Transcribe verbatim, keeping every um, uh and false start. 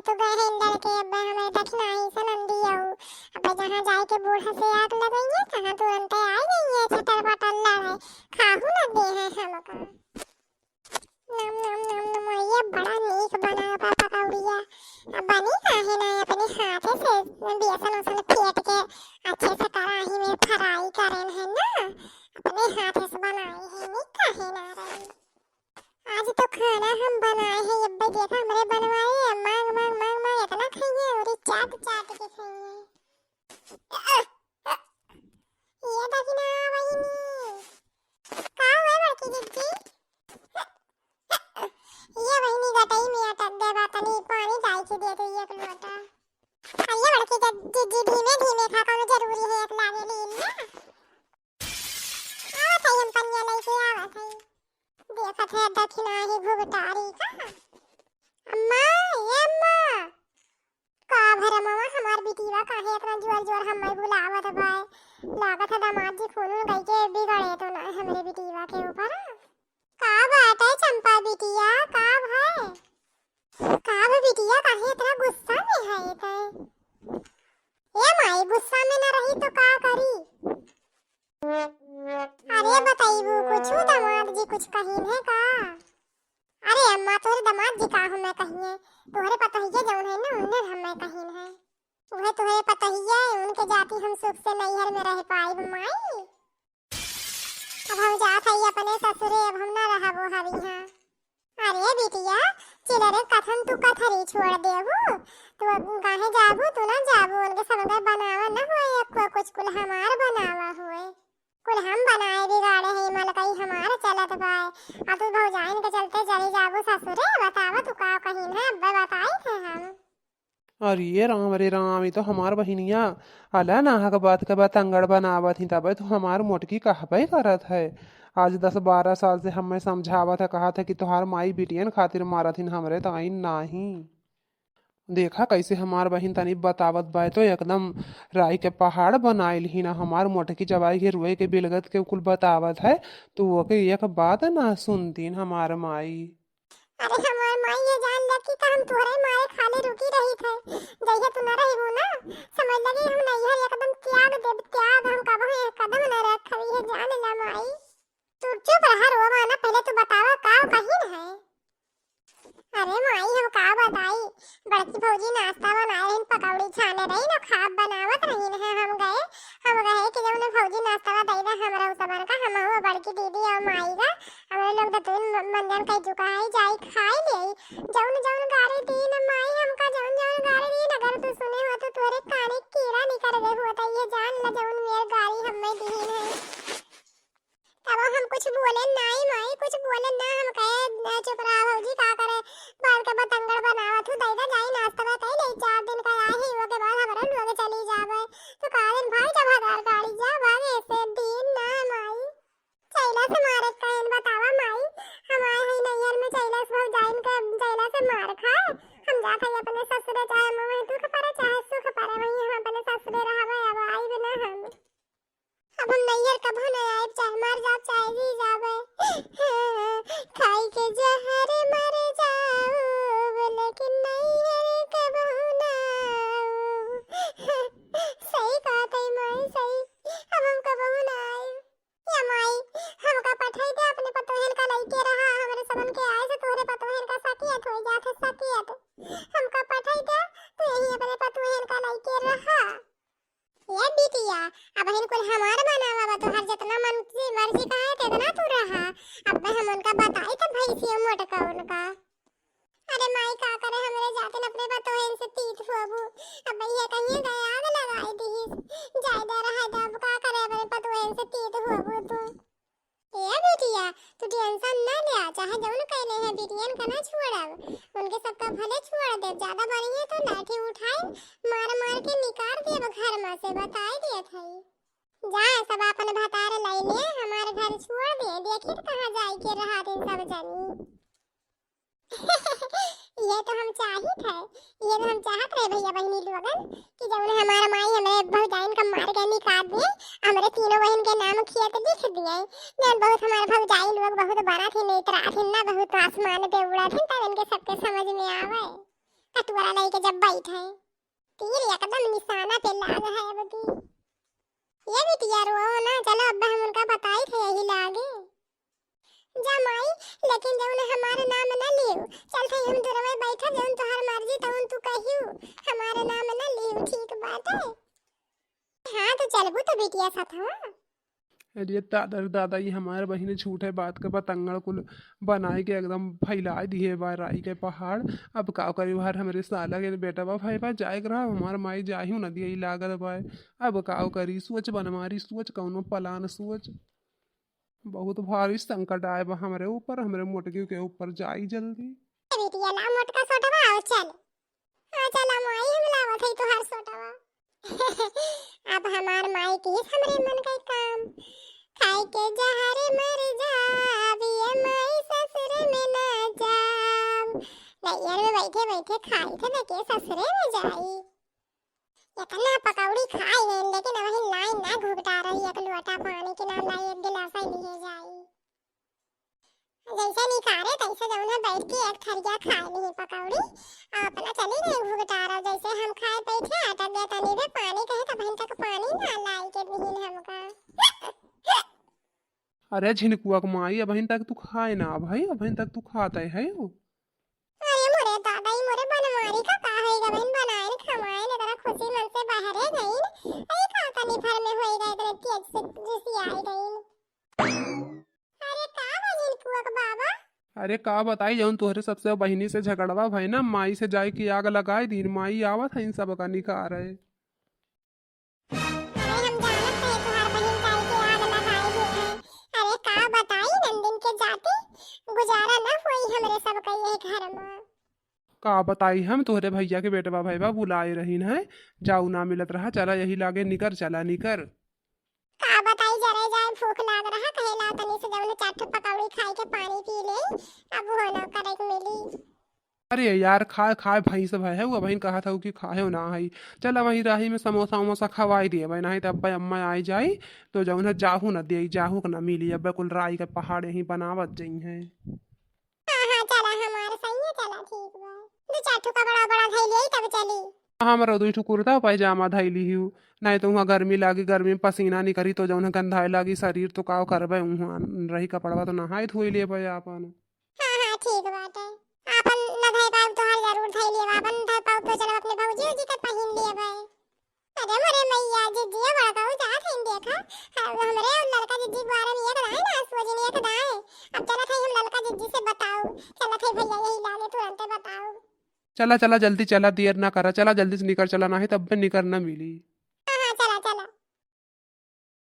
तू गए हैं लड़के, अब हमें दखिनाही से नंदी आऊ। अब जहाँ जाए के बूढ़ा से आग लगइए, तहाँ तुरंते आ गई है छटर पटर लड़ाई। खाहू न दे है हमका। नम, नम, नम, नम, ये बड़ा नीक बना बा पकौड़िया। अब बनी काहे ना अपने हाथे से बेसन उसन फेंट के अच्छे से कढ़ाई में फ्राई करेन है ना, अपने हाथे से बनाई है, नीक काहे ना रही। आज तो खाना हम बनाए हैं, अब्बे देखा हमरे बनवाए, मांग, मांग, मांग, मांग, इतना खाइए और चाट, चाट के खाइए। ये देखी ना बहिनी, का हुआ बड़की जिज्जी? ये बहिनी गटई में अटक गए बा, तनी पानी डाल के दे दे एक लोटा। आ ये बड़की जि-, जिज्जी धीमे, धीमे खा, कौनो जरूरी है एक लागे लीन ना। आवत है हम पनिया लेके आवत है। देखत है दखिनाही भुगतारी का। अम्मा, ए अम्मा, का भर अम्मा, हमार बिटिया काहे इतना जोर जोर हम्मे बुलावत बाय? लागत है दामाद जी खून उन गई के बिगड़े तो ना हमरे बिटिया के ऊपर। का बात है चंपा बिटिया, का भय? का भय बिटिया, काहे इतना गुस्सा में है तै? ए माई, गुस्सा में ना रही तो का करी? अरे बताइबू कुछ, दामाद जी कुछ कहीन है का? अरे अम्मा, तोहरे दामाद जी का हमें कहिए, तोहरे पतोहिया जौन है ना, उन्हें हमें कहीन है। उहे तोहरे पतोहिया है, उनके जाति हम सुख से नैहर में रह पाइब माई। अब हम जात हई अपने ससुरे, अब हम ना रहबो हब इहाँ। अरे बिटिया, चिलरे कथन तू कथरी छोड़ देबू। तू काहे जाबू, तू ना जाबू, उनके सब के बनावा ना होए, एको कुछ कुल हमार बनावा होए। कुल हम बनाए बिगाड़े हैं, मलकई हमार चलत बाय। आ तू भौजाइन के चलते चली जाबू ससुरे, बतावा तू का कहीन है, अब्बे बताई थे हम। अरे राम रे राम, ई तो हमार बहिनिया अला नाहक बात के बतंगड़ बनावत ही, तबे तो हमार मोटकी कहबे करत है। आज दस बारह साल से हमें समझावत है, कहत है कि तोहार माई बिटियन खातिर मारत हिन, हमरे ताईं नाही। देखा कैसे हमार बहिन तनी बतावत बाय तो एकदम राई के पहाड़ बनाइल ही ना। हमार मोटकी जब आई के रोए के बिलगत के कुल बतावत है तो ओके एक बात ना सुनतीन हमार माई। अरे हमार माई, ये जान ले कि का हम तोहरे मारे खाली रुकी रही थे। जइहे तू न रहबू ना, समझ लगी हम नैहर एकदम त्याग देब, त्याग, हम कबहू एक कदम न रखबी, ये जान ले माई। तू चुप रहा, रोवा ना, पहले तू बतावा का कहीन है। अरे माई, हम का बताई, बड़की भौजी नाश्ता बनाए रहीन, पकौड़ी छाने रहीन, खाब बनावत रहीन है। हम गए, हम गए कि जौन भौजी नाश्ता दे दे हमरा उ सबन का, हम हुआ बड़की दीदी और माई का, हमरे लोग दतुन म-, मंजन कई चुका है, जाई खाई ले। जौन जौन गारी दीन माई हमका, जौन जौन गारी दीन, अगर तू सुने हो तो तोरे काने कीड़ा निकल गए हुआ, तो ये जान ल जौन मेर गारी हमें दीन है। तब हम कुछ बोले नाई माई, कुछ बोले ना, हम कहे, "ए, चुप रहा भौजी, का करे, बाल के बतंगड़ बनावत हूँ, दे दे जाई नाश्ता में कही नहीं, चार दिन का आई ही, ओके बाद हमरा लोग चली जावे।" तो का दिन भाई जब हजार गाड़ी जा, भागे से दिन ना माई। चैला से मारे कहन बतावा माई, हमारे ही नैहर में चैला से भौजाइन के चैला से मार खाए, हम जात हई अपने ससुरे, चाहे हमें दुख पड़े, चाहे सुख पड़े, वहीं हम अपने ससुरे रहबे, अब आइब ना हम। अब हम नैहर कभो न आइब, चाहे मर जाब, चाहे जी जाबे। खाई के जहर मर जाऊब, लेकिन नैहर कभो न आऊब। सही कहत है माई, सही। अब हम कभो न आइब। या माई, हमका पठाई दे, अपने पतोहन का लइके रहा, हमरे सबन के आए से तोहरे पतोहन का सकियत हो जात है, सकियत। हमका पठाई दे, तू यहीं अपने पतोहन का लइके रहा। ए बिटिया, अबहिन कुल हमार बनावा बा, तोहार जेतना मन की मर्जी कहे तेतना तू रहा। अब्बे हम उनका बताई त भैंसियो मोटका उनका। अरे माई का करे, हमरे जातिन अपने पतोहन से तीत होबू। अब्बे ये कहिए गए आग लगाई दिहिस। जायदा रहे दे, अब का करे, अपने पतोहन से तीत होबू तू। ए बिटिया, तू टेंशन ना ले, चाहे जौन कहले है बिटियन का ना छोड़ब, उनके सबका भले छोड़ देब, ज्यादा बढ़िए तो लाठी उठाई, मार मार के निकाल देब घर में से, बताई देत हई। जा सब अपन भतार लई ले, हमार घर छोड़ दे, देखी त कहाँ जाई के रहा दिन सब जनी। ये तो हम चाहित है, ये तो हम चाहत रहे भैया बहिनी लोगन कि जौन हमार माई हमरे भौजाइन का मार के निकाल दे, हमरे तीनों बहिन के नाम खेत लिख दिए। जौन बहुत हमार भौजाई लोग बहुत बना थे, नेतरा थे ना, बहुत आसमान पे उड़ा थे, तब इनके सबके समझ में आवे। कटोरा लेके जब बैठे। तीर एकदम निशाना पे लाग है अब की। ये बिटिया रो ना, चलो अब हम उनका बताई थे यही लागे। जा माई, लेकिन जौन हमार नाम न लियो, चल थे हम दुरवे बैठा, जौन तोहार मर्जी तौन तू कहियो, हमार नाम न लियो, ठीक बाटे? हाँ, तो चलबू तो बिटिया साथ, हाँ। अरे दादा रे दादा, ये हमार बहिन झूठे बात के बतंगड़ कुल बनाए के एकदम फैलाए दिहे बा राई के पहाड़। अब का करी, बाहर हमरे साला के बेटा बा, भाई बा, जाए के रहा, हमार माई जाही न दिए लागल बा। अब का करी, सोच बनवारी, सोच कौनो प्लान सोच। बहुत भारी संकट आए बा हमरे ऊपर, हमरे मोटकी के ऊपर। जाई जल्दी। ए बिटिया, ला मोटका सोटवा, आओ चल। हाँ, चला माई, हम लावत हई तोहार सोटवा। अब हमार माई किहिस हमरे मन के काम। खाई के जहर मर जाब, ये माई ससुर में ना जाब। नैहर में बैठे बैठे खाई थे ना के ससुरे में जाई। इतना पकौड़ी खाई गई, लेकिन वही लाई ना घुघटा रही, एक लोटा पानी के ना लाई, एक गिलास ही लिए जाई। जैसे निकारे तैसे जौन है बैठ के एक थरिया खाए ली पकौड़ी, आ अपना चली गई घुघटारा। जैसे हम खाए बैठे, अटक गया तनी बे पानी कहे, तब तक पानी ना लाई के दिहिन हमका। अरे झिनकुआ के माई, अबहिन तक तू खाए ना भाई, अबहिन तक तू खाते है हो। अरे मोरे दादा, ई मोरे बनवारी का का होई गबन, बनाइन खमाइन, एकरा खुशी मन से बाहरे गइन। ई का तनी भर में होई गए, इतने तेज से जुसियाई गइन। अरे का बा झिनकुआ के बाबा? अरे का बताई, जौन तोहरे सबसे बहिनी से झगड़वा भई ना, माई से जाए के आग लगाए दीन, माई आवत है इन सब का निकारे। अरे हम जानत रहे तोहार बहिन जाए के आग लगाए दी है। अरे का बताई नंदिन के जाति, गुजारा न होई हमरे सब का ये घर में। का बताई हम, तोहरे भैया के बेटवा भईवा बुलाए रहीन है, जाऊ ना मिलत रहा, चला यही लागे निकर, चला निकर। का बताई जरे जाए भूख लाग रहा, कहे ला तनी से जौन चार ठो पकौड़ी खाए के पानी पी ले, अब वो ना करे के मिली। अरे यार, खाए, खाए भैंस भय है, वो बहिन कहा था कि खाए हो ना है। चला वही राही में समोसा वमोसा खवाई दिए भाई, नहीं तो अब्बे अम्मा आई जाई, तो जौन है जाहू ना दे, जाहू के ना मिली, अब्बे कुल राई के पहाड़ यहीं बनावत जई हैं। हाँ, हाँ, चला हमार सही है, चला ठीक बा। दो चार ठो कपड़ा उपड़ा धई लेई तब चली। हमरो दुई ठो कुर्ता पैजामा धई ली हूँ, नहीं तो वहाँ गर्मी लागी, गर्मी में पसीना निकरी तो जौन है गंधाए लागी शरीर, तो का करबे, वहाँ रही कपड़वा तो नहाए धोई लेबे आपन। हाँ, हाँ, ठीक बाटे। आपन न धई पाउब तोहार जरूर धई लेब, आपन धई पाउब तो चलब अपने भौजी उजी के पहिन लेबे। अरे मोरे मैया, जिज्जिया बड़का उ जात हईन देखा। हम, हमरे ललका जिज्जी के बारे में एक दाए ना सोचिन, एक दाए। अब चलत हई हम ललका जिज्जी से बताउब। चलत हई भैया यही लागे तुरंते बताउब। चला, चला, जल्दी चला, देर ना करा, चला जल्दी से निकर चला, नाही तब निकर ना मिली।